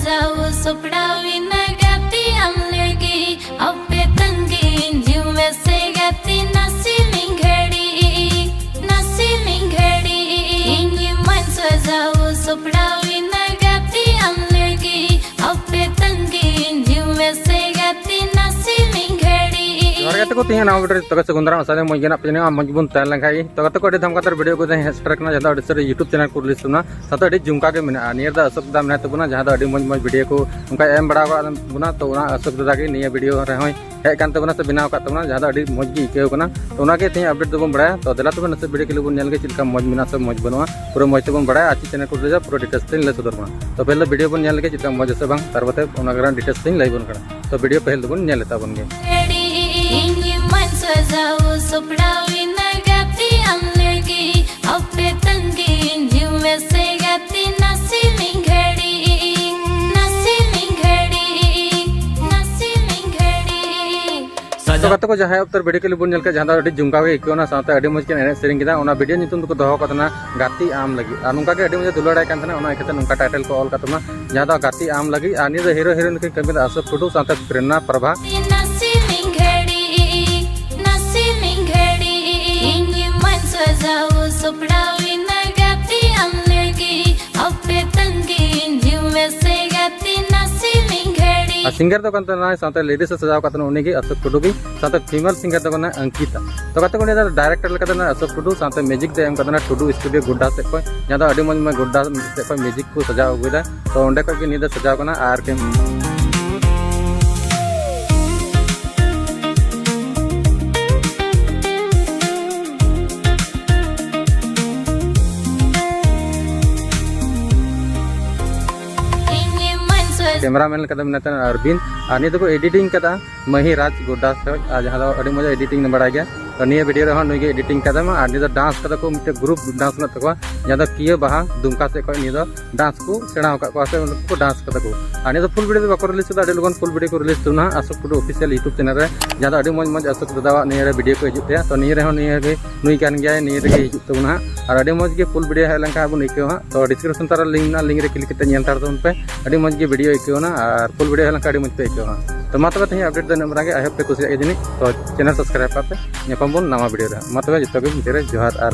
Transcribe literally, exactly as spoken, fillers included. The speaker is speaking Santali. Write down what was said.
ᱥᱟᱯᱲᱟᱣ ᱥᱟᱯᱲᱟᱣᱤᱱᱟ ᱜᱟᱛᱮ ᱟᱢ ᱞᱟᱹᱜᱤᱫ, ᱟᱯᱮ ᱛᱟᱺᱜᱤᱧ ᱦᱤᱡᱩᱜ ᱢᱮᱥᱮ ᱜᱟᱛᱮ ᱱᱟᱥᱮ ᱢᱤᱫ ᱜᱷᱟᱹᱲᱤᱡ, ᱱᱟᱥᱮ ᱢᱤᱫ ᱜᱷᱟᱹᱲᱤᱡ᱾ ᱤᱧ ᱢᱟᱧ ᱥᱟᱡᱟᱣ ᱥᱟᱯᱲᱟᱣᱤᱱᱟ ᱜᱟᱛᱮ ᱟᱢ ᱞᱟᱹᱜᱤᱫ, ᱟᱯᱮ ᱛᱟᱺᱜᱤᱧ ᱦᱤᱡᱩᱜ ᱢᱮᱥᱮ ᱜᱟᱛᱮ ᱱᱟᱥᱮ ᱢᱤᱫ ᱜᱷᱟᱹᱲᱤᱡ᱾ ᱡᱚᱦᱟᱨ ᱜᱟᱛᱮ ᱠᱚ, ᱛᱮᱦᱮᱧ ᱱᱟᱣᱟ ᱵᱷᱤᱰᱤᱭᱳ ᱨᱮ ᱡᱚᱛᱚ ᱜᱮ ᱥᱟᱹᱜᱩᱱ ᱫᱟᱨᱟᱢ᱾ ᱟᱥᱟ ᱫᱚ ᱢᱚᱡᱽ ᱜᱮ ᱦᱮᱱᱟᱜ ᱯᱮᱭᱟ, ᱟᱨ ᱢᱚᱡᱽ ᱵᱚᱱ ᱛᱟᱦᱮᱸ ᱞᱮᱱ ᱠᱷᱟᱡ ᱜᱮ᱾ ᱛᱚ ᱜᱟᱛᱮ ᱠᱚ, ᱟᱹᱰᱤ ᱫᱷᱟᱢᱠᱟᱛᱟᱨ ᱵᱷᱤᱰᱤᱭᱳ ᱠᱚ ᱛᱮᱦᱮᱧ ᱦᱮᱡ ᱥᱮᱴᱮᱨ ᱠᱟᱱᱟ, ᱡᱟᱦᱟᱸ ᱫᱚ ᱟᱹᱰᱤ ᱥᱟᱹᱨᱤ YouTube ᱪᱮᱱᱮᱞ ᱠᱚ ᱨᱤᱞᱤᱡᱽ ᱛᱟᱵᱚᱱᱟ, ᱥᱟᱶᱛᱮ ᱟᱹᱰᱤ ᱡᱷᱩᱢᱠᱟ ᱜᱮ ᱢᱮᱱᱟᱜᱼᱟ᱾ ᱱᱤᱭᱟᱹ ᱨᱮᱫᱚ ᱚᱥᱳᱠ ᱫᱟ ᱢᱮᱱᱟᱭ ᱛᱟᱵᱚᱱᱟ, ᱡᱟᱦᱟᱸ ᱫᱚ ᱟᱹᱰᱤ ᱢᱚᱡᱽ ᱢᱚᱡᱽ ᱵᱷᱤᱰᱤᱭᱳ ᱠᱚ ᱚᱱᱠᱟᱭ ᱮᱢ ᱵᱟᱲᱟ ᱟᱠᱟᱫ ᱵᱚᱱᱟ᱾ ᱛᱚ ᱚᱱᱟ ᱚᱥᱳᱠ ᱫᱟᱫᱟ ᱜᱮ ᱱᱤᱭᱟᱹ ᱵᱷᱤᱰᱤᱭᱳ ᱨᱮᱦᱚᱸᱭ ᱦᱮᱡ ᱠᱟᱱ ᱛᱟᱵᱚᱱᱟ ᱥᱮ ᱵᱮᱱᱟᱣ ᱟᱠᱟᱫ ᱛᱟᱵᱚᱱᱟ, ᱡᱟᱦᱟᱸ ᱫᱚ ᱟᱹᱰᱤ ᱢᱚᱡᱽ ᱜᱮ ᱟᱹᱭᱠᱟᱹᱣ ᱠᱟᱱᱟ᱾ ᱛᱚ ᱚᱱᱟᱜᱮ ᱛᱮᱦᱮᱧ ᱟᱯᱰᱮᱴ ᱫᱚᱵᱚᱱ ᱵᱟᱲᱟᱭᱟ᱾ ᱛᱚ ᱫᱮᱞᱟ ᱛᱚᱵᱮ ᱱᱟᱥᱮ ᱵᱷᱤᱰᱤᱭᱳ ᱠᱷᱟᱹᱞᱤ ᱵᱚᱱ ᱧᱮᱞ ᱞᱮᱜᱮ, ᱪᱮᱫ ᱞᱮᱠᱟ ᱢᱚᱡᱽ ᱢᱮᱱᱟᱜᱼᱟ ᱥᱮ ᱢᱚᱡᱽ ᱵᱟᱹᱱᱩᱜᱼᱟ, ᱯᱩᱨᱟᱹ ᱢᱚᱡᱽ ᱛᱮᱵᱚᱱ ᱵᱟᱲᱟᱭᱟ᱾ ᱟᱨ ᱪᱮᱫ ᱪᱮᱱᱮᱞ ᱠᱚ ᱨᱤᱞᱤᱡᱟ, ᱯᱩᱨᱟᱹ ᱰᱤᱴᱮᱞᱥ ᱛᱮᱧ ᱞᱟᱹᱭ ᱥᱚᱫᱚᱨ ᱵᱚᱱᱟ᱾ ᱛᱚ ᱯᱮᱦᱞᱮ ᱵᱷᱤᱰᱤᱭᱳ ᱵᱚᱱ ᱧᱮᱞ ᱞᱮᱜᱮ, ᱪᱮᱫ ᱞᱮᱠᱟ ᱢᱚᱡᱽ ᱥᱮ ᱵᱟᱝ, ᱛᱟᱨ ᱵᱟᱫᱮ ᱚᱱᱟ ᱨᱮᱱᱟᱜ ᱰᱤᱴᱮᱞᱥ ᱛᱮᱧ ᱞᱟᱹᱭ ᱵᱚᱱ ᱠᱟᱱᱟ᱾ ᱛᱚ ᱵᱷᱤᱰᱤᱭᱳ ᱯᱟᱹᱦᱤᱞ ᱫᱚᱵᱚᱱ ᱧᱮᱞ ᱞᱮ ᱛᱟᱵᱚᱱ ᱜᱮ᱾ ᱤᱧ ᱢᱟᱧ ᱥᱟᱡᱟᱣ ᱥᱟᱯᱲᱟᱣ ᱮᱱᱟ ᱜᱟᱛᱮ ᱟᱢ ᱞᱟᱹᱜᱤᱫ, ᱟᱯᱮ ᱛᱟᱺᱜᱤᱧ ᱦᱤᱡᱩᱜ ᱢᱮᱥᱮ ᱜᱟᱛᱮ ᱱᱟᱥᱮ ᱢᱤᱫ ᱜᱷᱟᱹᱲᱤᱡ, ᱱᱟᱥᱮ ᱢᱤᱫ ᱜᱷᱟᱹᱲᱤᱡ, ᱱᱟᱥᱮ ᱢᱤᱫ ᱜᱷᱟᱹᱲᱤᱡ᱾ ᱛᱚ ᱜᱟᱛᱮ ᱠᱚ, ᱡᱟᱦᱟᱸᱭ ᱩᱛᱟᱹᱨ ᱵᱷᱤᱰᱤᱭᱳ ᱠᱞᱤᱯ ᱵᱚᱱ ᱧᱮᱞ ᱠᱮᱫ, ᱡᱟᱦᱟᱸ ᱫᱚ ᱟᱹᱰᱤ ᱡᱷᱩᱢᱠᱟᱣ ᱜᱮ ᱟᱹᱭᱠᱟᱹᱣ ᱮᱱᱟ, ᱥᱟᱶᱛᱮ ᱟᱹᱰᱤ ᱢᱚᱡᱽ ᱠᱤᱱ ᱮᱱᱮᱡ ᱥᱮᱨᱮᱧ ᱠᱮᱫᱟ᱾ ᱚᱱᱟ ᱵᱷᱤᱰᱤᱭᱳ ᱧᱩᱛᱩᱢ ᱫᱚᱠᱚ ᱫᱚᱦᱚ ᱟᱠᱟᱫ ᱛᱟᱦᱮᱱᱟ ᱜᱟᱛᱮ ᱟᱢ ᱞᱟᱹᱜᱤᱫ, ᱟᱨ ᱱᱚᱝᱠᱟ ᱜᱮ ᱟᱹᱰᱤ ᱢᱚᱡᱽ ᱮ ᱫᱩᱞᱟᱹᱲᱟᱭ ᱠᱟᱱ ᱛᱟᱦᱮᱱᱟ, ᱚᱱᱟ ᱤᱭᱠᱟᱹᱛᱮ ᱱᱚᱝᱠᱟ ᱴᱟᱭᱴᱮᱞ ᱠᱚ ᱚᱞ ᱟᱠᱟᱫ ᱛᱟᱵᱚᱱᱟ, ᱡᱟᱦᱟᱸ ᱫᱚ ᱜᱟᱛᱮ ᱟᱢ ᱞᱟᱹᱜᱤᱫ᱾ ᱟᱨ ᱱᱤᱭᱟᱹ ᱫᱚ ᱦᱤᱨᱳ ᱦᱤᱨᱳᱭᱤᱱ ᱠᱤᱱ ᱠᱟᱹᱢᱤ ᱞᱮᱫᱟ ᱚᱥᱳᱠ ᱴᱩᱰᱩ ᱥᱟᱶᱛᱮ ᱯᱨᱮᱨᱱᱟ ᱯᱨᱟᱵᱷᱟ᱾ ᱱᱟᱥᱮ ᱢᱤᱫ ᱜᱷᱟᱹᱲᱤᱡ, ᱱᱟᱥᱮ ᱢᱤᱫ ᱜᱷᱟᱹᱲᱤᱡ, ᱤᱧ ᱢᱟᱧ ᱥᱟᱡᱟᱣ ᱥᱟᱯᱲᱟᱣ ᱮᱱᱟ ᱜᱟᱛᱮ ᱟᱢ ᱞᱟᱹᱜᱤᱫ, ᱟᱯᱮ ᱛᱟᱺᱜᱤᱧ ᱦᱤᱡᱩᱜ ᱢᱮᱥᱮ ᱜᱟᱛᱮ ᱱᱟᱥᱮ ᱢᱤᱫ ᱜᱷᱟᱹᱲᱤᱡ᱾ ᱟᱨ ᱥᱤᱝᱜᱟᱨ ᱫᱚ ᱠᱟᱱ ᱛᱟᱦᱮᱱᱟᱭ, ᱥᱟᱶᱛᱮ ᱞᱮᱰᱤᱥ ᱮ ᱥᱟᱡᱟᱣ ᱟᱠᱟᱫ ᱛᱟᱦᱮᱱᱟ ᱩᱱᱤ ᱜᱮ ᱚᱥᱳᱠ ᱴᱩᱰᱩ ᱜᱮ, ᱥᱟᱶᱛᱮ ᱯᱷᱤᱢᱮᱞ ᱥᱤᱝᱜᱟᱨ ᱫᱚ ᱠᱟᱱᱟ ᱚᱝᱠᱤᱛᱟ᱾ ᱛᱚ ᱜᱟᱛᱮ ᱠᱚ, ᱩᱱᱤ ᱫᱚ ᱰᱟᱭᱨᱮᱠᱴᱚᱨ ᱞᱮᱠᱟ ᱫᱚ ᱠᱟᱱᱟ ᱚᱥᱳᱠ ᱴᱩᱰᱩ, ᱥᱟᱶᱛᱮ ᱢᱤᱣᱡᱤᱠ ᱫᱚ ᱮᱢ ᱟᱠᱟᱫ ᱛᱟᱦᱮᱱᱟ ᱴᱩᱰᱩ ᱥᱴᱩᱰᱤᱭᱳ ᱜᱳᱰᱰᱟ ᱥᱮᱫ ᱠᱷᱚᱱ, ᱡᱟᱦᱟᱸ ᱫᱚ ᱟᱹᱰᱤ ᱢᱚᱡᱽ ᱢᱚᱡᱽ ᱜᱳᱰᱰᱟ ᱥᱮᱫ ᱠᱷᱚᱱ ᱢᱤᱣᱡᱤᱠ ᱠᱚ ᱥᱟᱡᱟᱣ ᱟᱹᱜᱩᱭᱮᱫᱟ᱾ ᱛᱚ ᱚᱸᱰᱮ ᱠᱷᱚᱱ ᱜᱮ ᱱᱤᱭᱟᱹ ᱫᱚ ᱥᱟᱡᱟᱣ ᱠᱟᱱᱟ᱾ ᱟᱨ ᱠᱤ ᱠᱮᱢᱮᱨᱟᱢᱮᱱ ᱞᱮᱠᱟ ᱫᱚ ᱢᱮᱱᱟᱭ ᱛᱟᱦᱮᱱᱟ ᱟᱨᱵᱤᱱ, ᱟᱨ ᱱᱤᱭᱟᱹ ᱫᱚᱠᱚ ᱮᱰᱤᱴᱤᱝ ᱠᱟᱫᱟ ᱢᱟᱹᱦᱤ ᱨᱟᱡᱽ ᱜᱳᱰᱰᱟ ᱥᱮᱫ, ᱟᱨ ᱡᱟᱦᱟᱸ ᱫᱚ ᱟᱹᱰᱤ ᱢᱚᱡᱽ ᱮᱰᱤᱴᱤᱝ ᱵᱟᱲᱟᱭ ᱜᱮᱭᱟ᱾ ᱛᱚ ᱱᱤᱭᱟᱹ ᱵᱷᱤᱰᱤᱭᱳ ᱨᱮᱦᱚᱸ ᱱᱩᱭ ᱜᱮ ᱮᱰᱤᱴᱤᱝ ᱠᱟᱫᱟᱭ ᱢᱟ, ᱟᱨ ᱱᱤᱭᱟᱹ ᱫᱚ ᱰᱟᱱᱥ ᱠᱟᱫᱟ ᱠᱚ, ᱢᱤᱫᱴᱮᱱ ᱜᱨᱩᱯ ᱰᱟᱱᱥ ᱢᱮᱱᱟᱜ ᱛᱟᱠᱚᱣᱟ, ᱡᱟᱦᱟᱸ ᱫᱚ ᱠᱤᱭᱟᱹ ᱵᱟᱦᱟ ᱫᱩᱢᱠᱟ ᱥᱮᱫ ᱠᱷᱚᱱ ᱱᱤᱭᱟᱹ ᱫᱚ ᱰᱟᱱᱥ ᱠᱚ ᱥᱮᱬᱟ ᱟᱠᱟᱫ ᱠᱚᱣᱟ ᱥᱮ ᱩᱱᱠᱩ ᱠᱚ ᱰᱟᱱᱥ ᱠᱟᱫᱟ ᱠᱚ᱾ ᱟᱨ ᱱᱤᱭᱟᱹ ᱫᱚ ᱯᱷᱩᱞ ᱵᱷᱤᱰᱤᱭᱳ ᱫᱚ ᱵᱟᱠᱚ ᱨᱤᱞᱤᱡᱽ ᱠᱟᱫᱟ, ᱟᱹᱰᱤ ᱞᱚᱜᱚᱱ ᱯᱷᱩᱞ ᱵᱷᱤᱰᱤᱭᱳ ᱠᱚ ᱨᱤᱞᱤᱡᱽ ᱛᱟᱵᱚᱱᱟ ᱦᱟᱸᱜ ᱟᱥᱳᱠ ᱴᱩᱰᱩ ᱚᱯᱷᱤᱥᱤᱭᱟᱞ ᱭᱩᱴᱩᱵᱽ ᱪᱮᱱᱮᱞ ᱨᱮ, ᱡᱟᱦᱟᱸ ᱫᱚ ᱟᱹᱰᱤ ᱢᱚᱡᱽ ᱢᱚᱡᱽ ᱟᱥᱳᱠ ᱫᱟᱫᱟᱣᱟᱜ ᱱᱤᱭᱟᱹ ᱨᱮ ᱵᱷᱤᱰᱤᱭᱳ ᱠᱚ ᱦᱤᱡᱩᱜ ᱛᱟᱭᱟ᱾ ᱛᱚ ᱱᱤᱭᱟᱹ ᱨᱮᱦᱚᱸ ᱱᱤᱭᱟᱹ ᱜᱮ ᱱᱩᱭ ᱠᱟᱱ ᱜᱮᱭᱟᱭ, ᱱᱤᱭᱟᱹ ᱨᱮᱜᱮ ᱦᱤᱡᱩᱜ ᱛᱟᱵᱚᱱᱟ ᱦᱟᱸᱜ᱾ ᱟᱨ ᱟᱹᱰᱤ ᱢᱚᱡᱽ ᱜᱮ ᱯᱷᱩᱞ ᱵᱷᱤᱰᱤᱭᱳ ᱦᱮᱡ ᱞᱮᱱᱠᱷᱟᱱ ᱦᱟᱸᱜ ᱵᱚᱱ ᱟᱹᱭᱠᱟᱹᱣᱟ ᱦᱟᱸᱜ᱾ ᱛᱚ ᱰᱤᱥᱠᱨᱤᱯᱥᱚᱱ ᱛᱟᱞᱟ ᱞᱤᱝᱠ ᱢᱮᱱᱟᱜᱼᱟ, ᱞᱤᱝᱠ ᱨᱮ ᱠᱞᱤᱠ ᱠᱟᱛᱮ ᱧᱮᱞ ᱦᱟᱛᱟᱲ ᱛᱟᱵᱚᱱ ᱯᱮ, ᱟᱹᱰᱤ ᱢᱚᱡᱽ ᱜᱮ ᱵᱷᱤᱰᱤᱭᱳ ᱟᱹᱭᱠᱟᱹᱣ ᱮᱱᱟ ᱟᱨ ᱯᱷᱩᱞ ᱵᱷᱤᱰᱤᱭᱳ ᱦᱮᱡ ᱞᱮᱱᱠᱷᱟᱱ ᱟᱹᱰᱤ ᱢᱚᱡᱽ ᱯᱮ ᱟᱹᱭᱠᱟᱹᱣᱟ ᱦᱟᱸᱜ᱾ ᱛᱚ ᱢᱟ ᱛᱚᱵᱮ ᱛᱮᱦᱮᱧ ᱟᱯᱰᱮᱴ ᱫᱚ ᱤᱱᱟᱹᱜ ᱢᱟᱨᱟᱝ ᱜᱮ, ᱟᱭ ᱦᱳᱯ ᱯᱮ ᱠᱩᱥᱤᱭᱟᱜ ᱜᱮᱭᱟ ᱡᱟᱹᱱᱤᱡ᱾ ᱛᱚ ᱪᱮᱱᱮᱞ ᱥᱟᱵᱥᱠᱨᱟᱭᱤᱵ ᱠᱟᱜ ᱯᱮ, ᱧᱟᱯᱟᱢ ᱵᱚᱱ ᱱᱟᱣᱟ ᱵᱷᱤᱰᱤᱭᱳ ᱨᱮ᱾ ᱢᱟ ᱛᱚᱵᱮ ᱡᱚᱛᱚ ᱜᱮ ᱢᱩᱪᱟᱹᱫ ᱨᱮ ᱡᱚᱦᱟᱨ ᱟᱨ